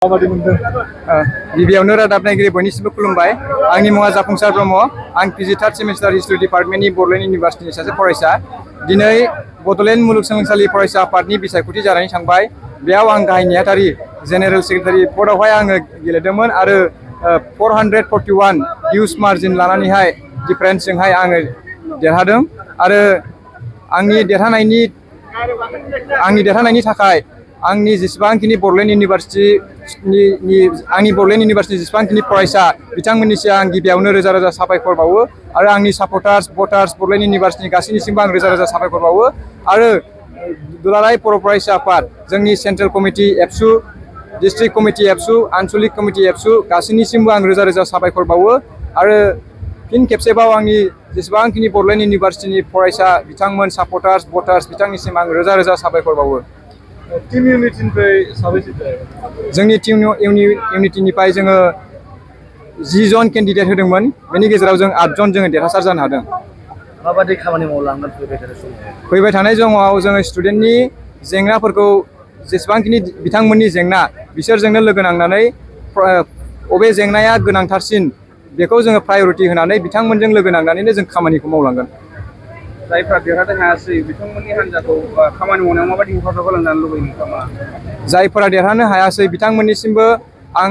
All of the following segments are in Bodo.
गिबियावनो रादाब नायगिरि बयनिसिमबो खुलुमबाय। आंनि मुङा जाफुंसार ब्रह्म। आं पिजि थार्ड सेमिस्टार हिस्ट्रि डिपार्टमेन्टनि बड'लेण्ड इउनिभार्सिटिनि सासे फरायसा। दिनै बड'लेण्ड मुलुगसोलोंसालि फरायसा आफादनि बिसायख'थि जानानै थांबाय। बेयाव आं गाहाय नेहाथारि जेनेरेल सेक्रेटारि पदआवहाय आङो गेलेदोंमोन आरो 441 हिउज मार्जिन लानानैहाय डिफारेन्सजोंहाय आङो देरहादों आरो आंनि देरहानायनि थाखाय आंनि जेसेबांखिनि बड'लेण्ड इउनिभार्सिटि जेसेबांखिनि फरायसा बिथांमोननिसिम आं गिबियावनो रोजा रोजा साबायखर बावो आरो आंनि सापर्टार्स भटार्स बड'लेण्ड इउनिभार्सिटिनि गासैनिसिमबो आं रोजा रोजा साबायखर बावो आरो दुलाराय बर' फरायसा आफाद जोंनि सेन्ट्रेल कमिटि एबसु डिस्ट्रिक्ट कमिटि एबसु आनसलिक कमिटि एबसु गासैनिसिमबो आं रोजा रोजा साबायखर बावो आरो फिन खेबसेबाव आंनि जेसेबांखिनि बड'लेण्ड इउनिभार्सिटिनि फरायसा बिथांमोन सापर्टार्स भटार्स बिथांनिसिम आं रोजा रोजा साबायखर बावो। टीम यूनिटनिफ्राय साबैसे जोंनि टीम यूनिटनिफ्राय जोङो 10 जन केन्डिडेट होदोंमोन। बेनि गेजेराव जों 8 जन जोङो देरहासार जानो हादों। माबायदि खामानि मावलांगोन फैबाय थानाय समाव जोङो स्टुडेन्टनि जेंनाफोरखौ जेसेबांखिनि बिथांमोननि जेंना बिसोरजोंनो लोगो नांनानै बबे जेंनाया गोनांथारसिन बेखौ जोङो प्रायरिटि होनानै बिथांमोनजों लोगो नांनानैनो जों खामानिखौ मावलांगोन। जायफ्रा देरहानो हायासै बिथांमोननि हान्जाखौ खामानि मावनायाव माबायदि हेफाजाब होलांनो लुबैयो नोंथाङा? जायफोरा देरहानो हायासै बिथांमोननिसिमबो आं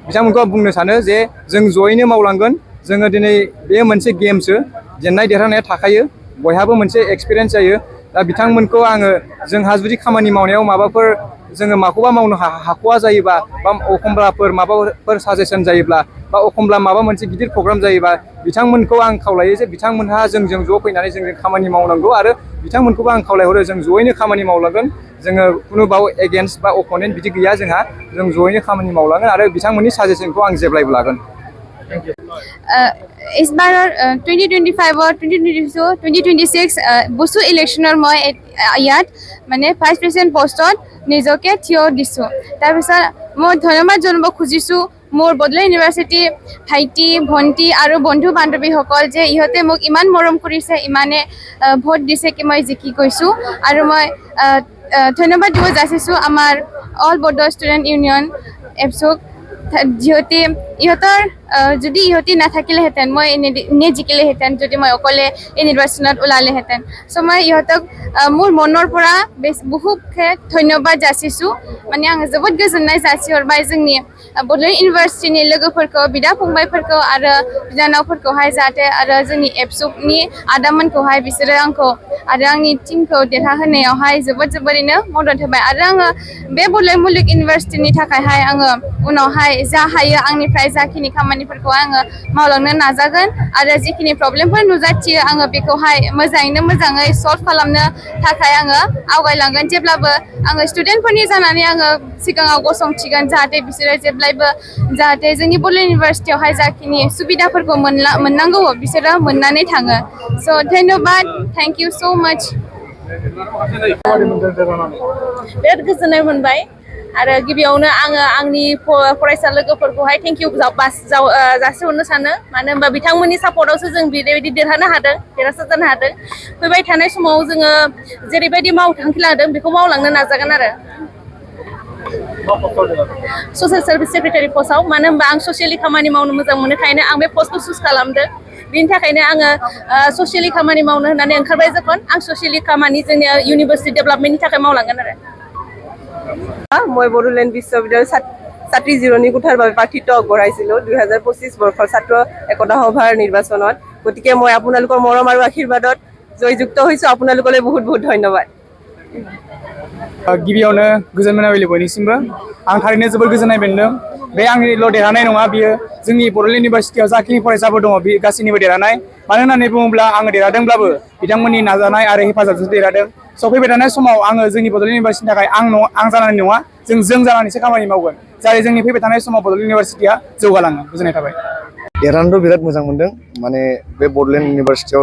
बिथांमोनखौ बुंनो सानो जे जों जयैनो मावलांगोन। जोङो दिनै बे मोनसे गेमसो जेननाय देरहानाया थाखायो बयहाबो मोनसे एक्सपिरियेन्स जायो। दा बिथांमोनखौ आङो जोंहा जुदि खामानि मावनायाव माबाफोर जोङो माखौबा मावनो हाख'वा जायोबा बा एखमब्लाफोर माबाफोर साजेसन जायोब्ला बा एखमब्ला माबा मोनसे गिदिर प्रग्राम जायोबा बिथांमोनखौ आं खावलायो जे बिथांमोनहा जोंजों ज' फैनानै जोंजों खामानि मावनांगौ आरो बिथांमोनखौबो आं खावलायहरो जों जयैनो खामानि मावलांगोन। जोङो खुनु बाव एगेन्स्ट बा अपोनेन्ट बिदि गैया जोंहा। जों जयैनो खामानि मावलांगोन आरो बिथांमोननि साजेसनखौ आं जेब्लायबो लागोन। इस बार 2025 और 2022 2026 বস্তু ইলেকশ্যনৰ মই ইয়াত মানে ভাইচ প্ৰেচিডেণ্ট পষ্টত নিজকে থিয় দিছোঁ। তাৰপিছত মই ধন্যবাদ জনাব খুজিছোঁ মোৰ বডলেণ্ড ইউনিভাৰ্চিটি ভাইটি ভণ্টি আৰু বন্ধু বান্ধৱীসকল যে ইহঁতে মোক ইমান মৰম কৰিছে, ইমানে ভোট দিছে কি মই জিকি গৈছোঁ। আৰু মই ধন্যবাদ দিব যাচিছোঁ আমাৰ অল বড' ষ্টুডেণ্ট ইউনিয়ন এপছুক। যিহঁতে ইহঁতৰ যদি ইহঁতি নাথাকিলেহেঁতেন মই জিকিলেহেঁতেন যদি মই অকলে এই নিৰ্বাচনত ওলালেহেঁতেন। চ' মই ইহঁতক মোৰ মনৰ পৰা बहुतखे धन्यबाद जासिছোঁ। माने आं जोबोद गोजोननाय जासिहरबाय जोंनि बड'लेण्ड इउनिभार्सिटिनि लोगोफोरखौ बिदा फंबायफोरखौ आरो बिनानावफोरखौहाय जाहाथे आरो जोंनि एबसुनि आदामोनखौहाय बिसोरो आंखौ आरो आंनि टिमखौ देरहाहोनायावहाय जोबोरैनो मदद होबाय आरो आङो बे बड'लेण्ड मुलुग इउनिभार्सिटिनि थाखायहाय आङो उनावहाय जा हायो आंनिफ्राय जाखिनि खामानिफोरखौ आङो मावलांनो नाजागोन आरो जिखिनि प्रब्लेमफोर नुजाथियो आङो बेखौहाय मोजाङै सल्भ खालामनो थाखाय आङो आवगायलांगोन। जेब्लाबो आङो स्टुडेन्टफोरनि जानानै आङो सिगाङाव गसंथिगोन जाहाथे बिसोरो जेब्लायबो जाहाथे जोंनि बड'लेण्ड इउनिभार्सिटियावहाय जाखिनि सुबिदाफोरखौ मोननांगौ बिसोरो मोननानै थाङो। स' धन्यबाद, थेंक इउ स' माच। बिराद गोजोननाय मोनबाय आरो गिबियावनो आङो आंनि फरायसा लोगोफोरखौहाय थेंक इउ जासिहरनो सानो। मानो होनबा बिथांमोननि सापर्टआवसो जों बेबायदि देरहानो हादों, देरहासार जानो हादों। फैबाय थानाय समाव जोङो जेरैबायदि मावथांखि लादों बेखौ मावलांनो नाजागोन आरो। ससियेल सार्भिस सेक्रेटारि पस्टआव, मानो होनबा आं ससियेलि खामानि मावनो मोजां मोनोखायनो आं बे पस्टखौ चुज खालामदों। बिनि थाखायनो आङो ससियेलि खामानि मावनो होननानै ओंखारबाय যখন आं ससियेलि खामानि जोंनि इउनिभार्सिटि डेभेलपमेन्टनि थाखाय मावलांगोन आरो। মই বড়োলেণ্ড বিশ্ববিদ্যালয়ৰ ছাত্ৰী জিৰণি কোঠাৰ বাবে প্ৰাৰ্থিত্ব আগবঢ়াইছিলোঁ 2025 বৰ্ষৰ ছাত্ৰ একতা সভাৰ নিৰ্বাচনত। গতিকে মই আপোনালোকৰ মৰম আৰু আশীৰ্বাদত জয়যুক্ত হৈছোঁ। আপোনালোকলৈ বহুত বহুত ধন্যবাদ। गिबियावनो गोजोन मोनाबिलि बयनिसिमबो। आं थारैनो जोबोर गोजोननाय मोनदों। बे आंनिल' देरहानाय नङा, बियो जोंनि बड'लेण्ड इउनिभार्सिटियाव जाखिनि फरायसाफोर दङ बे गासैनिबो देरहानाय। मानो होननानै बुङोब्ला आङो देरहादोंब्लाबो बिथांमोननि नाजानाय आरो हेफाजाबजों देरहादों। स' फैबाय थानाय समाव आङो जोंनि बड'लेण्ड इउनिभार्सिटिनि थाखाय आं जानानै नङा, जों जानानैसो खामानि मावगोन जाहाथे जोंनि फैबाय थानाय समाव बड'लेण्ड इउनिभार्सिटिया जौगालाङो। गोजोननाय थाबाय। देरहानोथ' बिराद मोजां मोनदों। माने बे बड'लेण्ड इउनिभार्सिटियाव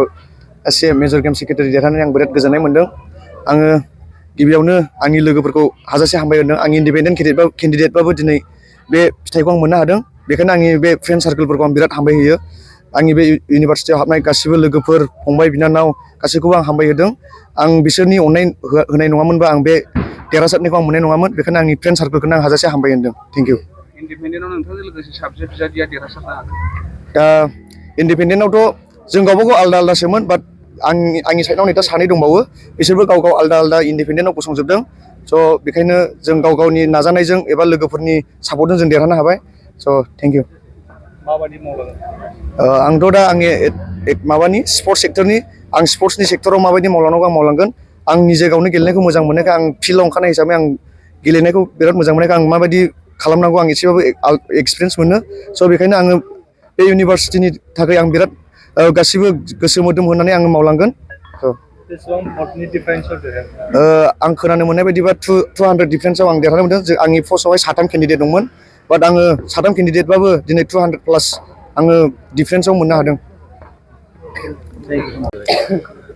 एसे मेजर गेम सेक्रेटारि देरहानानै आं बिराद गोजोननाय मोनदों। आङो गिबियावनो आंनि लोगोफोरखौ हाजासे हामबाय होदों। आं इन्डिपेन्डेन्ट केन्डिडेटबाबो दिनै बे फिथाइखौ आं मोननो हादों। बेखायनो आंनि बे फ्रेन्ड सार्कोलफोरखौ आं बिराद हामबाय होयो। आंनि बे इउनिभार्सिटियाव हाबनाय गासिबो लोगोफोर फंबाय बिनानाव गासैखौबो आं हामबाय होदों आं बिसोरनि अननाय होनाय नङामोनबा आं बे देरहासारनायखौ आं मोननाय नङामोन बेखायनो आंनि फ्रेन्ड सार्कोलखौनो आं हाजासे हामबाय होनदों थेंक इउ इन्डिपेन्डेन्टआव नोंथांजों लोगोसे साबसे बिजाथिया देरहासारनो हागोन दा इन्डिपेन्डेन्टआवथ' जों गावबा गाव आलदा आलदासोमोन बाट आंनि साइडआव नै दा सानै दंबावो बिसोरबो गाव गाव आलदा आलदा इन्डिपेन्डेन्टआव गसंजोबदों स' बेखायनो जों गाव गावनि नाजानायजों एबा लोगोफोरनि सापर्टजों जों देरहानो हाबाय स' थेंक इउ माबायदि मावलांगोन आंथ' दा आंनि माबानि स्पर्ट्स सेक्टरनि आं स्पर्ट्सनि सेक्टराव माबायदि मावलांनांगौ आं मावलांगोन आं निजे गावनो गेलेनायखौ मोजां मोननायखाय आं फिल्डआव ओंखारनाय हिसाबै आं गेलेनायखौ बिराद मोजां मोननायखाय आं माबायदि खालामनांगौ आं एसेबाबो एक्सपिरियेन्स मोनो स' बेखायनो आङो बे इउनिभार्सिटिनि थाखाय आं बिराद गासिबो गोसो मोदोम होनानै आङो मावलांगोन आं खोनानो मोननाय बायदिबा 200 डिफारेन्सआव आं देरहानो मोनदों आंनि पस्टआवहाय 3 केन्डिडेट दंमोन बाट आङो 3 केन्डिडेटबाबो दिनै 200 प्लास आङो डिफारेन्सआव मोननो हादों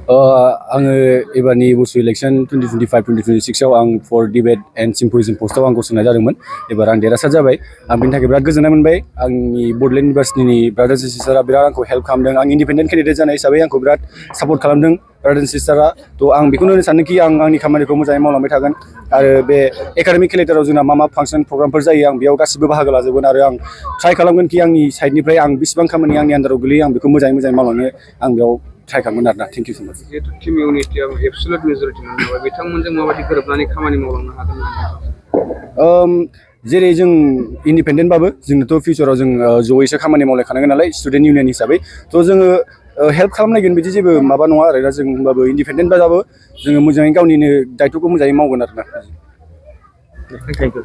आङो एबारनि बसु इलेक्सन 2025-2026आव आं फर डिबेट एन्ड सिम्प'जियाम पस्टआव आं गसंनाय जादोंमोन एबार आं देरहासार जाबाय आं बेनि थाखाय बिराद गोजोननाय मोनबाय आंनि बड'लेण्ड इउनिभार्सिटिनि ब्रादार्स एन्ड सिस्टारा बिराद आंखौ हेल्प खालामदों आं इन्डिपेन्डेन्ट केन्डिडेट जानाय हिसाबै आंखौ बिराद सापर्ट खालामदों ब्रादार्स एन्ड सिस्टारा थ' आं बेखौनो होनो सानोखि आं आंनि खामानिखौ मोजाङै मावलांबाय थागोन आरो बे एकाडेमिक केलेन्डाराव जोंना मा फांसन प्रग्रामफोर जायो आं बेयाव गासिबो बाहागो लाजोबगोन आरो आं ट्राइ खालामगोन कि आंनि साइडनिफ्राय आं बेसेबां खामानि आंनि आन्दाराव गोलैयो आं बेखौ मोजाङै मावलांनो आं बेयाव ट्राइ खालामगोन आरोना थेंक इउ स' माच जिहेतु टिम इउनिटियाव एबसुलेट मेजरिटि मोनबाय बिथांमोनजों माबायदि गोरोबनानै खामानि मावलांनो हागोन जेरै जों इन्डिपेन्डेन्टबाबो जोंनोथ' फिउचाराव जों जयैसो खामानि मावलायखानांगोन नालाय स्टुडेन्ट इउनियन हिसाबै थ' जोङो हेल्प खालामलायगोन बिदि जेबो माबा नङा आरोना जों होमबाबो इन्डिपेन्डेन्टबाबो जोङो मोजाङै गावनिनो दायथ'खौ मोजाङै मावगोन आरोना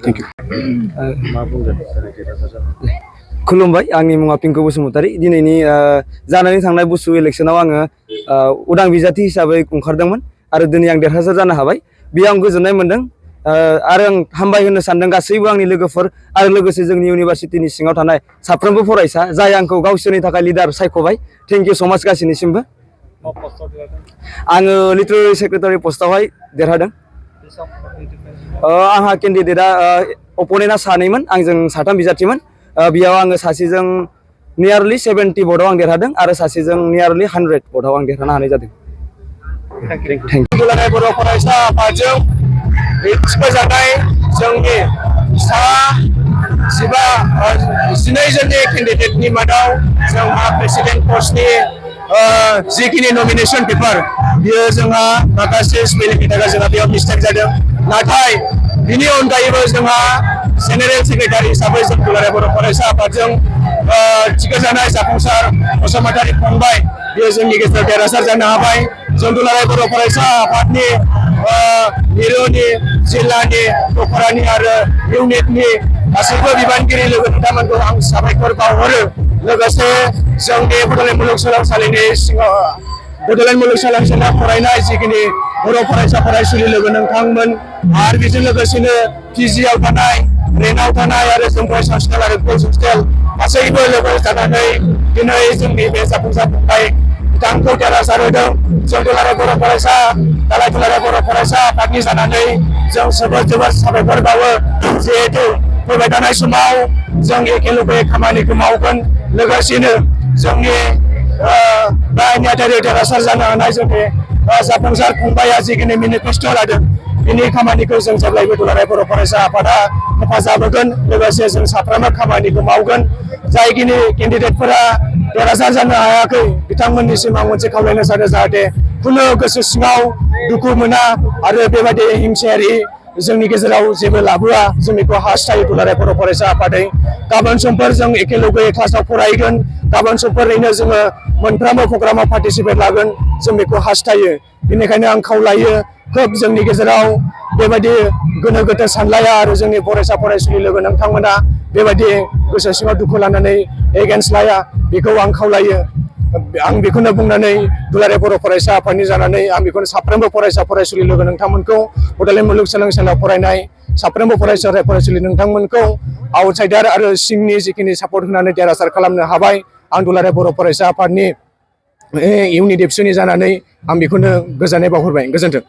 थेंक इउ खुलुमबाय आंनि मुङा पिंकु बसुमतारी दिनैनि जानानै थांनाय बसु इलेक्सनाव आङो उदां बिजाथि हिसाबै ओंखारदोंमोन आरो दिनै आं देरहासार जानो हाबाय बेयाव आं गोजोननाय मोनदों आरो आं हामबाय होननो सानदों गासैबो आंनि लोगोफोर आरो लोगोसे जोंनि इउनिभार्सिटिनि सिङाव थानाय साफ्रोमबो फरायसा जाय आंखौ गावसोरनि थाखाय लिडार सायख'बाय थेंक इउ स' माच गासैनिसिमबो आङो लिटारेरि सेक्रेटारि पस्टआवहाय देरहादों आंहा केन्डिडेटआ अपनेन्टआ सानैमोन आंजों 3 बिजाथिमोन बेयाव आङो सासेजों नियारलि 70 भटआव आं देरहादों आरो सासेजों नियारलि 100 भटआव आं देरहानो हानाय जादों दुलाराय बर' फरायसा आफादजों थिसनजानाय जोंनि सा 12 जननि केन्डिडेटनि मादाव जोंहा प्रेसिडेन्ट पस्टनि जिखिनि नमिनेसन पेपार बियो जोंहा माखासे स्पेलिंनि थाखाय जोंहा बेयाव मिस्टेक जादों नाथाय बिनि अनगायैबो जोंहा जेनेरेल सेक्रेटारि हिसाबै जों दुलाराय बर' फरायसा आफादजों थिसनजानाय जाफुंसार बसुमतारी फंबाय बियो जोंनि गेजेराव देरहासार जानो हाबाय जों दुलाराय बर' फरायसा आफादनि मिरुनि जिल्लानि दखरानि आरो इउनिटनि गासैबो बिबानगिरि लोगो नोंथांमोनखौ आं साबायखर बावहरो लोगोसे जोंनि बड'लेण्ड मुलुगसोलोंसालिनि सिङाव बड'लेण्ड मुलुगसोलोंसालियाव फरायनाय जिखिनि बर' फरायसा फरायसुलि लोगो नोंथांमोन आरो बेजों लोगोसेनो पिजिआव थानाय रेन्टआव थानाय आरो जों बयस हस्टेल आरो गर्ल्स हस्टेल गासैबो लोगो जानानै दिनै जोंनि बे जाफुंसार फंबाय बिथांखौ देरहासार होदों जों दुलाराय बर' फरायसा दुलाराय बर' फरायसा आफादनि जानानै जों जोबोद साबायखर बावो जिहेतु फैबाय थानाय समाव जों एखे लगे खामानिखौ मावगोन लोगोसेनो जोंनि नेहाथारि देरहासार जानो हानाय जोंनि जाफुंसार फंबाया जिखिनि मेनिफेस्ट' लादों बिनि खामानिखौ जों जेब्लायबो दुलाराय बर' फरायसा आफादा हेफाजाब होगोन लोगोसे जों साफ्रोमबो खामानिखौ मावगोन जायखिनि केन्डिडेटफोरा देरहासार जानो हायाखै बिथांमोननिसिम आं मोनसे खावलायनो सानो जाहाथे खुनु गोसो सिङाव दुखु मोना आरो बेबायदि हिंसायारि जोंनि गेजेराव जेबो लाबोआ जों बेखौ हास्थायो दुलाराय बर' फरायसा आफादै गाबोन समफोर जों एखे लगे क्लासाव फरायगोन गाबोन समफोरैनो जोङो मोनफ्रोमबो प्रग्रामाव पार्टिसिपेट लागोन जों बेखौ हास्थायो बेनिखायनो आं खावलायो खोब जोंनि गेजेराव बेबायदि गोनो गोथो सानलाया आरो जोंनि फरायसा फरायसुलि लोगो नोंथांमोना बेबायदि गोसो सिङाव दुखु लानानै एगेन्स्ट लाया बेखौ आं खावलायो आं बेखौनो बुंनानै दुलाराय बर' फरायसा आफादनि जानानै आं बेखौनो साफ्रोमबो फरायसा फरायसुलि लोगो नोंथांमोनखौ बड'लेण्ड मुलुगसोलोंसालियाव फरायनाय साफ्रोमबो फरायसा फरायसुलि नोंथांमोनखौ आउटसाइडार आरो सिंनि जिखिनि सापर्ट होनानै देरहासार खालामनो हाबाय आं दुलाराय बर' फरायसा आफादनि इउनिट एबसुनि जानानै आं बेखौनो गोजोननाय बावहरबाय गोजोन्थों